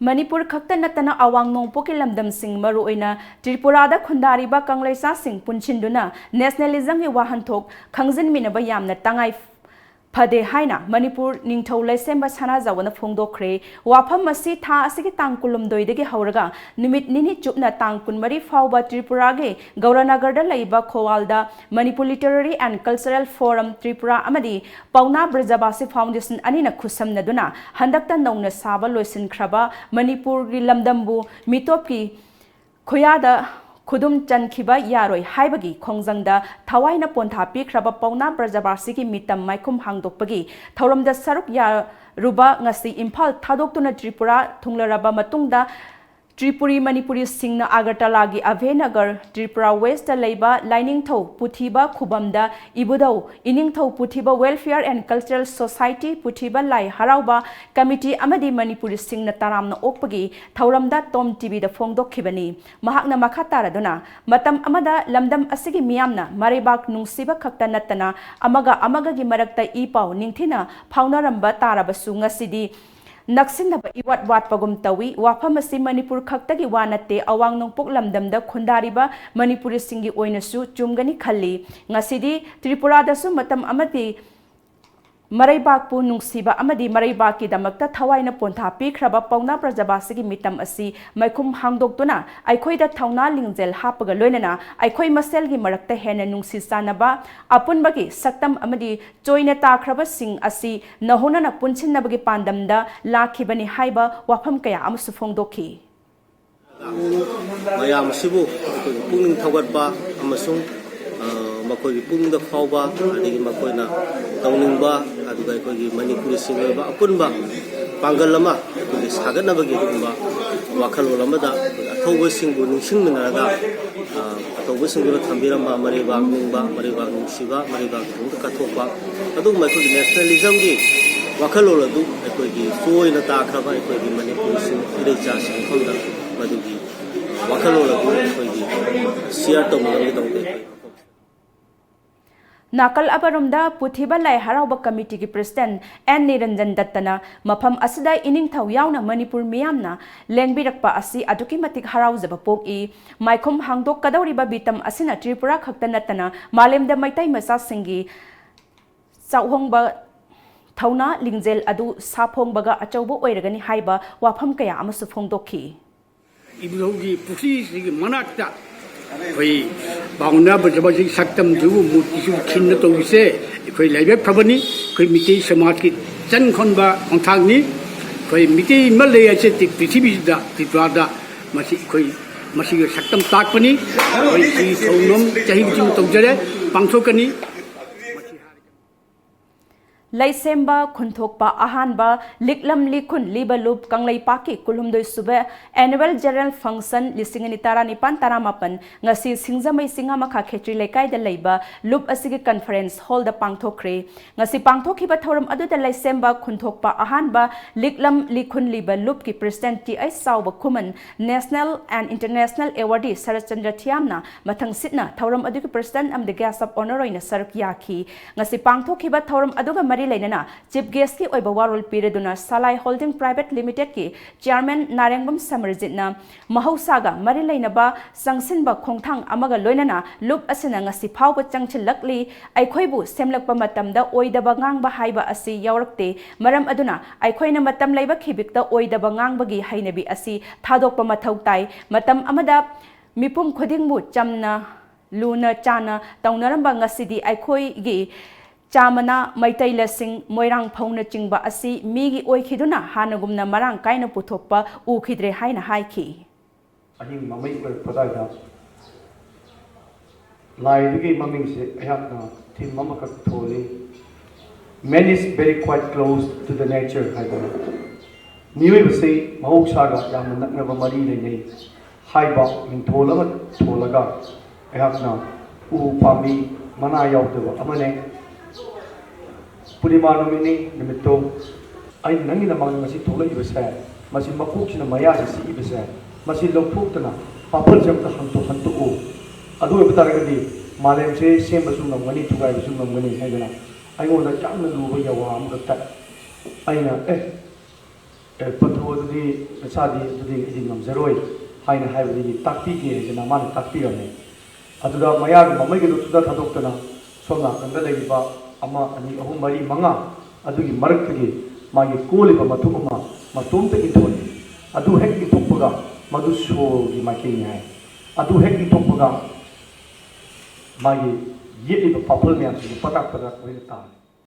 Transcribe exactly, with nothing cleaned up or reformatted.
ꯃꯅꯤꯄꯨꯔ ꯈꯛꯇ ꯅꯠꯇꯅ ꯑꯋꯥꯡ ꯅꯣꯡꯄꯣꯛꯀꯤ ꯂꯝꯗꯝꯁꯤꯡ, ꯃꯔꯨꯑꯣꯏꯅ ꯇ꯭ꯔꯤꯄꯨꯔꯥꯗ ꯈꯨꯟꯗꯥꯔꯤꯕ ꯀꯪꯂꯩꯆꯥꯁꯤꯡ ꯄꯨꯟꯁꯤꯟꯗꯨꯅ ꯅꯦꯁꯅꯦꯂꯤꯖꯝꯒꯤ ꯋꯥꯍꯟꯊꯣꯛ ꯈꯪꯖꯤꯟꯃꯤꯟꯅꯕ ꯌꯥꯝꯅ ꯇꯉꯥꯏ ꯐꯗꯦ ꯍꯥꯏꯅ ꯃꯅꯤꯄꯨꯔ ꯅꯤꯡꯊꯧ ꯂꯩꯁꯦꯝꯕ ꯁꯅꯥꯖꯥꯎꯕꯅ ꯐꯣꯡꯗꯣꯛꯈ꯭ꯔꯦ꯫ ꯋꯥꯐꯝ ꯑꯁꯤ ꯊꯥ ꯑꯁꯤꯒꯤ ꯇꯥꯡ ꯀꯨꯟꯍꯨꯝꯗꯣꯏꯗꯒꯤ ꯍꯧꯔꯒ ꯅꯨꯃꯤꯠ ꯅꯤꯅꯤ ꯆꯨꯞꯅ ꯇꯥꯡ ꯀꯨꯟꯃꯔꯤ ꯐꯥꯎꯕ ꯇ꯭ꯔꯤꯄꯨꯔꯥꯒꯤ ꯒꯧꯔꯅꯒꯔꯗ ꯂꯩꯕ ꯈꯣꯋꯥꯜꯗ Manipur Literary and Cultural Forum Tripura ꯑꯃꯗꯤ ꯄꯥꯎꯅꯥ ꯕ꯭ꯔꯖꯕꯥꯁꯤ ꯐꯥꯎꯟꯗꯦꯁꯟ ꯑꯅꯤꯅ ꯈꯨꯠꯁꯝꯅꯗꯨꯅ ꯍꯟꯗꯛꯇ ꯅꯧꯅ ꯁꯥꯕ ꯂꯣꯏꯁꯤꯟꯈ꯭ꯔꯕ ꯃꯅꯤꯄꯨꯔꯒꯤ ꯂꯝꯗꯝꯕꯨ ꯃꯤꯇꯣꯞꯀꯤ ꯈꯨꯌꯥꯗ ꯈꯨꯗꯨꯝ ꯆꯟꯈꯤꯕ ꯌꯥꯔꯣꯏ ꯍꯥꯏꯕꯒꯤ ꯈꯣꯡꯖꯪꯗ ꯊꯋꯥꯏꯅ ꯄꯣꯟꯊꯥ ꯄꯤꯈ꯭ꯔꯕ ꯄꯥꯎꯅꯥ ꯕ꯭ꯔꯖꯕꯥꯁꯤꯒꯤ ꯃꯤꯇꯝ ꯃꯥꯏꯈꯨꯝ ꯍꯥꯡꯗꯣꯛꯄꯒꯤ ꯊꯧꯔꯝꯗ ꯁꯔꯨꯛ ꯌꯥꯔꯨꯕ ꯉꯁꯤ ꯏꯝꯐꯥꯜ ꯊꯥꯗꯣꯛꯇꯨꯅ ꯇ꯭ꯔꯤꯄꯨꯔꯥ ꯊꯨꯡꯂꯔꯕ ꯃꯇꯨꯡꯗ ꯇ꯭ꯔꯤꯄꯨꯔꯤ ꯃꯅꯤꯄꯨꯔꯤꯁꯤꯡꯅ ꯑꯒꯔꯇꯂꯥꯒꯤ ꯑꯚꯦꯅꯒꯔ, ꯇ꯭ꯔꯤꯄꯨꯔꯥ ꯋꯦꯁꯇ ꯂꯩꯕ ꯂꯥꯏꯅꯤꯡꯊꯧ ꯄꯨꯊꯤꯕ ꯈꯨꯕꯝꯗ ꯏꯕꯨꯙꯧ ꯏꯅꯤꯡꯊꯧ ꯄꯨꯊꯤꯕ Welfare and Cultural Society ꯄꯨꯊꯤꯕ ꯂꯥꯏ ꯍꯔꯥꯎꯕ ꯀꯃꯤꯇꯤ ꯑꯃꯗꯤ ꯃꯅꯤꯄꯨꯔꯤꯁꯤꯡꯅ ꯇꯔꯥꯝꯅ ꯑꯣꯛꯄꯒꯤ ꯊꯧꯔꯝꯗ ꯇꯣꯝ ꯇꯤꯚꯤꯗ ꯐꯣꯡꯗꯣꯛꯈꯤꯕꯅꯤ꯫ ꯃꯍꯥꯛꯅ ꯃꯈꯥ ꯇꯥꯔꯗꯨꯅ, ꯃꯇꯝ ꯑꯃꯗ ꯂꯝꯗꯝ ꯑꯁꯤꯒꯤ ꯃꯤꯌꯥꯝꯅ ꯃꯔꯩꯕꯥꯛ ꯅꯨꯡꯁꯤꯕ ꯈꯛꯇ ꯅꯠꯇꯅ ꯑꯃꯒ ꯑꯃꯒꯒꯤ ꯃꯔꯛꯇ ꯏ ꯄꯥꯎ ꯅꯤꯡꯊꯤꯅ ꯐꯥꯎꯅꯔꯝꯕ ꯇꯥꯔꯕꯁꯨ ꯉꯁꯤꯗꯤ ꯅꯛꯁꯤꯟꯅꯕ ꯏꯋꯥꯠ ꯋꯥꯠꯄꯒꯨꯝ ꯇꯧꯏ꯫ ꯋꯥꯐꯝ ꯑꯁꯤ ꯃꯅꯤꯄꯨꯔ ꯈꯛꯇꯒꯤ ꯋꯥ ꯅꯠꯇꯦ, ꯑꯋꯥꯡ ꯅꯣꯡꯄꯣꯛ ꯂꯝꯗꯝꯗ ꯈꯨꯟꯗꯥꯔꯤꯕ ꯃꯅꯤꯄꯨꯔꯤꯁꯤꯡꯒꯤ ꯑꯣꯏꯅꯁꯨ ꯆꯨꯝꯒꯅꯤ ꯈꯜꯂꯤ꯫ ꯉꯁꯤꯗꯤ ꯇ꯭ꯔꯤꯄꯨꯔꯥꯗꯁꯨ ꯃꯇꯝ ꯑꯃꯗꯤ ꯃꯔꯩꯕꯥꯛꯄꯨ ꯅꯨꯡꯁꯤꯕ ꯑꯃꯗꯤ ꯃꯔꯩꯕꯥꯛꯀꯤꯗꯃꯛꯇ ꯊꯋꯥꯏꯅ ꯄꯣꯟꯊꯥ ꯄꯤꯈ꯭ꯔꯕ ꯄꯥꯎꯅꯥ ꯕ꯭ꯔꯖꯕꯥꯁꯤꯒꯤ ꯃꯤꯇꯝ ꯑꯁꯤ ꯃꯥꯏꯈꯨꯝ ꯍꯥꯡꯗꯣꯛꯇꯨꯅ ꯑꯩꯈꯣꯏꯗ ꯊꯧꯅꯥ ꯂꯤꯡꯖꯦꯜ ꯍꯥꯞꯄꯒ ꯂꯣꯏꯅꯅ ꯑꯩꯈꯣꯏ ꯃꯁꯦꯜꯒꯤ ꯃꯔꯛꯇ ꯍꯦꯟꯅ ꯅꯨꯡꯁꯤ ꯆꯥꯟꯅꯕ, ꯑꯄꯨꯟꯕꯒꯤ ꯁꯛꯇꯝ ꯑꯃꯗꯤ ꯆꯣꯏꯅ ꯇꯥꯈ꯭ꯔꯕꯁꯤꯡ ꯑꯁꯤ ꯅꯧꯍꯧꯅꯅ ꯄꯨꯟꯁꯤꯟꯅꯕꯒꯤ ꯄꯥꯟꯗꯝꯗ ꯂꯥꯛꯈꯤꯕꯅꯤ ꯍꯥꯏꯕ ꯋꯥꯐꯝ ꯀꯌꯥ ꯑꯃꯁꯨ ꯐꯣꯡꯗꯣꯛꯈꯤ꯫ ꯃꯌꯥꯝ ꯑꯁꯤꯕꯨ ꯑꯩꯈꯣꯏꯒꯤ ꯄꯨꯛꯅꯤꯡ ꯊꯧꯒꯠꯄ ꯑꯃꯁꯨꯡ ꯃꯈꯣꯏꯒꯤ ꯄꯨꯛꯅꯤꯡꯗ ꯐꯥꯎꯕ, ꯑꯗꯒꯤ ꯃꯈꯣꯏꯅ ꯇꯧꯅꯤꯡꯕ, ꯑꯗꯨꯒ ꯑꯩꯈꯣꯏꯒꯤ ꯃꯅꯤꯄꯨꯔꯤꯁꯤꯡꯒꯤ ꯑꯣꯏꯕ ꯑꯄꯨꯟꯕ ꯄꯥꯡꯒꯜ ꯑꯃ ꯑꯩꯈꯣꯏꯒꯤ ꯁꯥꯒꯠꯅꯕꯒꯤ ꯑꯗꯨꯒꯨꯝꯕ ꯋꯥꯈꯜꯂꯣꯟ ꯑꯃꯗ ꯑꯩꯈꯣꯏꯒꯤ ꯑꯊꯧꯕꯁꯤꯡꯕꯨ ꯅꯤꯡꯁꯤꯡꯃꯤꯟꯅꯔꯒ, ꯑꯊꯧꯕꯁꯤꯡꯗꯨꯅ ꯊꯝꯕꯤꯔꯝꯕ ꯃꯔꯩꯕꯥꯛ ꯅꯤꯡꯕ, ꯃꯔꯩꯕꯥꯛ ꯅꯨꯡꯁꯤꯕ, ꯃꯔꯩꯕꯥꯛꯀꯤꯗꯃꯛꯇ ꯀꯠꯊꯣꯛꯄ, ꯑꯗꯨꯒꯨꯝꯕ ꯑꯩꯈꯣꯏꯒꯤ ꯅꯦꯁꯅꯦꯂꯤꯖꯝꯒꯤ ꯋꯥꯈꯜꯂꯣꯟ ꯑꯗꯨ ꯑꯩꯈꯣꯏꯒꯤ ꯆꯣꯏꯅ ꯇꯥꯈ꯭ꯔꯕ ꯑꯩꯈꯣꯏꯒꯤ ꯃꯅꯤꯄꯨꯔꯤꯁꯤꯡ ꯏꯔꯩꯆꯥꯁꯤꯡ ꯃꯐꯝꯗ ꯃꯗꯨꯒꯤ ꯋꯥꯈꯜꯂꯣꯟ ꯑꯗꯨ ꯑꯩꯈꯣꯏꯒꯤ ꯁꯤꯌꯥꯔ ꯇꯧꯅꯅꯕꯒꯤꯗꯃꯛꯇ ꯑꯩꯈꯣꯏ ꯃꯐꯝ ꯅꯥꯀꯜ ꯑꯃꯔꯣꯝꯗ, ꯄꯨꯊꯤꯕ ꯂꯥꯏ ꯍꯔꯥꯎꯕ ꯀꯃꯤꯇꯤꯒꯤ ꯄ꯭ꯔꯁꯤꯗꯦꯟꯠ ꯑꯦꯟ ꯅꯤꯔꯟꯖꯟ ꯗꯠꯇꯅ ꯃꯐꯝ ꯑꯁꯤꯗ ꯏꯅꯤꯡꯊꯧ ꯌꯥꯎꯅ ꯃꯅꯤꯄꯨꯔ ꯃꯤꯌꯥꯝꯅ ꯂꯦꯡꯕꯤꯔꯛꯄ ꯑꯁꯤ ꯑꯗꯨꯛꯀꯤ ꯃꯇꯤꯛ ꯍꯔꯥꯎꯖꯕ ꯄꯣꯛꯏ꯫ ꯃꯥꯏꯈꯨꯝ ꯍꯥꯡꯗꯣꯛꯀꯗꯧꯔꯤꯕ ꯃꯤꯇꯝ ꯑꯁꯤꯅ ꯇ꯭ꯔꯤꯄꯨꯔꯥ ꯈꯛꯇ ꯅꯠꯇꯅ ꯃꯥꯂꯦꯝꯗ ꯃꯩꯇꯩ ꯃꯆꯥꯁꯤꯡꯒꯤ ꯆꯥꯎꯍꯣꯡꯕ ꯊꯧꯅꯥ ꯂꯤꯡꯖꯦꯜ ꯑꯗꯨ ꯁꯥꯐꯣꯡꯕꯒ ꯑꯆꯧꯕ ꯑꯣꯏꯔꯒꯅꯤ ꯍꯥꯏꯕ ꯋꯥꯐꯝ ꯀꯌꯥ ꯑꯃꯁꯨ ꯐꯣꯡꯗꯣꯛꯈꯤ꯫ ꯏꯕꯨꯙꯧꯒꯤ ꯄꯨꯈ꯭ꯔꯤꯁꯤꯒꯤ ꯃꯅꯥꯛꯇ ꯑꯩꯈꯣꯏ ꯄꯥꯎꯅ ꯐꯖꯕꯁꯤ ꯁꯛꯇꯝꯁꯤꯕꯨ ꯃꯨꯔꯇꯤꯁꯤꯕꯨ ꯈꯤꯟꯅ ꯇꯧꯕꯁꯦ ꯑꯩꯈꯣꯏ ꯂꯥꯏꯕꯛ ꯐꯕꯅꯤ꯫ ꯑꯩꯈꯣꯏ ꯃꯤꯇꯩ ꯁꯃꯥꯖꯀꯤ ꯆꯟ ꯈꯣꯟꯕ ꯈꯣꯡꯊꯥꯡꯅꯤ꯫ ꯑꯩꯈꯣꯏ ꯃꯤꯇꯩ ꯑꯃ ꯂꯩ ꯍꯥꯏꯁꯦ ꯄ꯭ꯔꯤꯊꯤꯕꯤꯁꯤꯗ, ꯇ꯭ꯔꯤꯄꯨꯔꯥꯗ ꯃꯁꯤ ꯑꯩꯈꯣꯏ ꯃꯁꯤꯒꯤ ꯁꯛꯇꯝ ꯇꯥꯛꯄꯅꯤ꯫ ꯑꯩꯈꯣꯏ ꯁꯤ ꯊꯧꯔꯝ ꯆꯍꯤ ꯈꯨꯗꯤꯡ ꯇꯧꯖꯔꯦ, ꯄꯥꯡꯊꯣꯛꯀꯅꯤ꯫ ꯂꯩꯁꯦꯝꯕ ꯈꯨꯟꯊꯣꯛꯄ ꯑꯍꯥꯟꯕ ꯂꯤꯛꯂꯝ ꯂꯤꯈꯨꯟ ꯂꯤꯕ ꯂꯨꯞ ꯀꯪꯂꯩꯄꯥꯛꯀꯤ ꯀꯨꯟꯍꯨꯝꯗꯣꯏ ꯁꯨꯕ annual general function ꯂꯤꯁꯤꯡ ꯑꯅꯤ ꯇꯔꯥꯅꯤꯄꯥꯟ ꯇꯔꯥꯃꯥꯄꯟ ꯉꯁꯤ ꯁꯤꯡꯖꯃꯩ ꯆꯤꯡꯉꯥꯃꯈꯥ ꯈꯦꯇ꯭ꯔꯤ ꯂꯩꯀꯥꯏꯗ ꯂꯩꯕ ꯂꯨꯞ ꯑꯁꯤꯒꯤ conference hallꯗ ꯄꯥꯡꯊꯣꯛꯈ꯭ꯔꯦ꯫ ꯉꯁꯤ ꯄꯥꯡꯊꯣꯛꯈꯤꯕ ꯊꯧꯔꯝ ꯑꯗꯨꯗ ꯂꯩꯁꯦꯝꯕ ꯈꯨꯟꯊꯣꯛꯄ ꯑꯍꯥꯟꯕ ꯂꯤꯛꯂꯝ ꯂꯤꯈꯨꯟ ꯂꯤꯕ ꯂꯨꯞꯀꯤ president ꯇꯤ ꯑꯩꯆ ꯆꯥꯎꯕ ꯈꯨꯃꯟ, national and international awardee Saratchandra ꯊꯤꯌꯥꯝꯅ ꯃꯊꯪꯁꯤꯠꯅ ꯊꯧꯔꯝ ꯑꯗꯨꯒꯤ president ꯑꯃꯗꯤ guest of honour ꯑꯣꯏꯅ ꯁꯔꯨꯛ ꯌꯥꯈꯤ꯫ ꯉꯁꯤ ꯄꯥꯡꯊꯣꯛꯈꯤꯕ ꯊꯧꯔꯝ ꯑꯗꯨꯒ ꯃꯔꯤ ꯂꯩꯅꯅ chief guest ꯀꯤ ꯑꯣꯏꯕ ꯋꯥꯔꯣꯜ ꯄꯤꯔꯗꯨꯅ ꯁꯂꯥꯏ Holding Private Limited ꯀꯤ chairman ꯅꯥꯔꯦꯡꯕꯝ ꯁꯃꯔꯖꯤꯠꯅ ꯃꯍꯧꯁꯥꯒ ꯃꯔꯤ ꯂꯩꯅꯕ ꯆꯪꯁꯤꯟꯕ ꯈꯣꯡꯊꯥꯡ ꯑꯃꯒ ꯂꯣꯏꯅꯅ ꯂꯨꯞ ꯑꯁꯤꯅ ꯉꯁꯤ ꯐꯥꯎꯕ ꯆꯪꯁꯤꯜꯂꯛꯂꯤ꯫ ꯑꯩꯈꯣꯏꯕꯨ ꯁꯦꯝꯂꯛꯄ ꯃꯇꯝꯗ ꯑꯣꯏꯗꯕ ꯉꯥꯡꯕ ꯍꯥꯏꯕ ꯑꯁꯤ ꯌꯥꯎꯔꯛꯇꯦ꯫ ꯃꯔꯝ ꯑꯗꯨꯅ ꯑꯩꯈꯣꯏꯅ ꯃꯇꯝ ꯂꯩꯕ ꯈꯤꯕꯤꯛꯇ ꯑꯣꯏꯗꯕ ꯉꯥꯡꯕꯒꯤ ꯍꯩꯅꯕꯤ ꯑꯁꯤ ꯊꯥꯗꯣꯛꯄ ꯃꯊꯧ ꯇꯥꯏ꯫ ꯃꯇꯝ ꯑꯃꯗ ꯃꯤꯄꯨꯝ ꯈꯨꯗꯤꯡꯕꯨ ꯆꯝꯅ ꯂꯨꯅ ꯆꯥꯅ ꯇꯧꯅꯔꯝꯕ ꯉꯁꯤꯗꯤ ꯑꯩꯈꯣꯏꯒꯤ ꯆꯥꯃꯅꯥ, ꯃꯩꯇꯩ ꯂꯁꯤꯡ, ꯃꯣꯏꯔꯥꯡ ꯐꯧꯅꯆꯤꯡꯕ ꯑꯁꯤ ꯃꯤꯒꯤ ꯑꯣꯏꯈꯤꯗꯨꯅ ꯍꯥꯟꯅꯒꯨꯝꯅ ꯃꯔꯥꯡ ꯀꯥꯏꯅ ꯄꯨꯊꯣꯛꯄ ꯎꯈꯤꯗ꯭ꯔꯦ ꯍꯥꯏꯅ ꯍꯥꯏꯈꯤ꯫ ꯑꯍꯤꯡ ꯃꯃꯩ ꯑꯣꯏꯔꯛꯄ ꯑꯗꯨꯋꯥꯏꯗ ꯂꯥꯏꯗꯨꯒꯤ ꯃꯃꯤꯡꯁꯦ ꯑꯩꯍꯥꯛꯅ theme ꯑꯃꯈꯛ ꯊꯣꯜꯂꯤ, "Man is very quite close to the nature" ꯍꯥꯏꯗꯅ꯫ ꯃꯤꯑꯣꯏꯕꯁꯤ ꯃꯍꯧꯁꯥꯒ ꯌꯥꯝꯅ ꯅꯛꯅꯕ ꯃꯔꯤ ꯂꯩꯅꯩ ꯍꯥꯏꯕ ꯃꯤꯡꯊꯣꯜ ꯑꯃ ꯊꯣꯜꯂꯒ ꯑꯩꯍꯥꯛꯅ ꯎ ꯄꯥꯝꯕꯤ ꯃꯅꯥ ꯌꯥꯎꯗꯕ ꯑꯃꯅꯦ꯫ ꯄꯨꯔꯅꯤꯃꯥ ꯅꯨꯃꯤꯠꯅꯤ, ꯅꯨꯃꯤꯠꯇꯣ ꯑꯩꯅ ꯅꯪꯒꯤ ꯅꯃꯥꯡꯗ ꯉꯁꯤ ꯊꯣꯛꯂꯛꯏꯕꯁꯦ, ꯃꯁꯤ ꯃꯀꯣꯛꯁꯤꯅ ꯃꯌꯥꯁꯤ ꯆꯤꯛꯏꯕꯁꯦ, ꯃꯁꯤ ꯂꯧꯊꯣꯛꯇꯅ ꯄꯥꯐꯜꯁꯦ ꯑꯝꯇ ꯍꯟꯗꯣꯛ ꯍꯟꯗꯣꯛꯎ꯫ ꯑꯗꯨ ꯑꯣꯏꯕ ꯇꯥꯔꯒꯗꯤ ꯃꯥꯂꯦꯝꯁꯦ ꯁꯦꯝꯕꯁꯨ ꯉꯝꯒꯅꯤ, ꯊꯨꯒꯥꯏꯕꯁꯨ ꯉꯝꯒꯅꯤ ꯍꯥꯏꯗꯅ ꯑꯩꯉꯣꯟꯗ ꯌꯥꯝꯅ ꯂꯨꯕ ꯌꯥꯋꯥ ꯑꯃꯈꯛ ꯇꯥꯛꯏ꯫ ꯑꯩꯅ, "ꯑꯦ, ꯑꯦ, ꯄꯟꯊꯧ, ꯑꯗꯨꯗꯤ ꯅꯁꯥꯗꯤ ꯑꯗꯨꯗꯤ ꯑꯩꯗꯤ ꯉꯝꯖꯔꯣꯏ" ꯍꯥꯏꯅ ꯍꯥꯏꯕꯗꯒꯤ ꯇꯥꯛꯄꯤꯒꯦ ꯍꯥꯏꯗꯅ ꯃꯥꯅ ꯇꯥꯛꯄꯤꯔꯝꯃꯦ꯫ ꯑꯗꯨꯗ ꯃꯌꯥꯒꯤ ꯃꯃꯩꯒꯗꯨ ꯁꯨꯡꯊꯥ ꯊꯥꯗꯣꯛꯇꯅ ꯁꯣꯝ ꯅꯥꯀꯟꯗ ꯂꯩꯔꯤꯕ ꯑꯃ, ꯑꯅꯤ, ꯑꯍꯨꯝ, ꯃꯔꯤ, ꯃꯉꯥ ꯑꯗꯨꯒꯤ ꯃꯔꯛꯇꯒꯤ ꯃꯥꯒꯤ ꯀꯣꯜꯂꯤꯕ ꯃꯇꯨꯝ ꯑꯃ ꯃꯇꯣꯝꯇ ꯏꯟꯊꯣꯛꯏ꯫ ꯑꯗꯨ ꯍꯦꯛ ꯏꯟꯊꯣꯛꯄꯒ ꯃꯗꯨ ꯁꯣꯔꯒꯤ ꯃꯥꯏꯀꯩꯅꯤ ꯍꯥꯏ꯫ ꯑꯗꯨ ꯍꯦꯛ ꯏꯟꯊꯣꯛꯄꯒ ꯃꯥꯒꯤ ꯌꯦꯠꯂꯤꯕ ꯄꯥꯐꯜ ꯃꯌꯥꯝꯁꯤꯡꯗꯨ ꯄꯇꯥꯛ ꯄꯇꯥꯛ ꯂꯣꯏꯅ ꯇꯥꯔꯦ꯫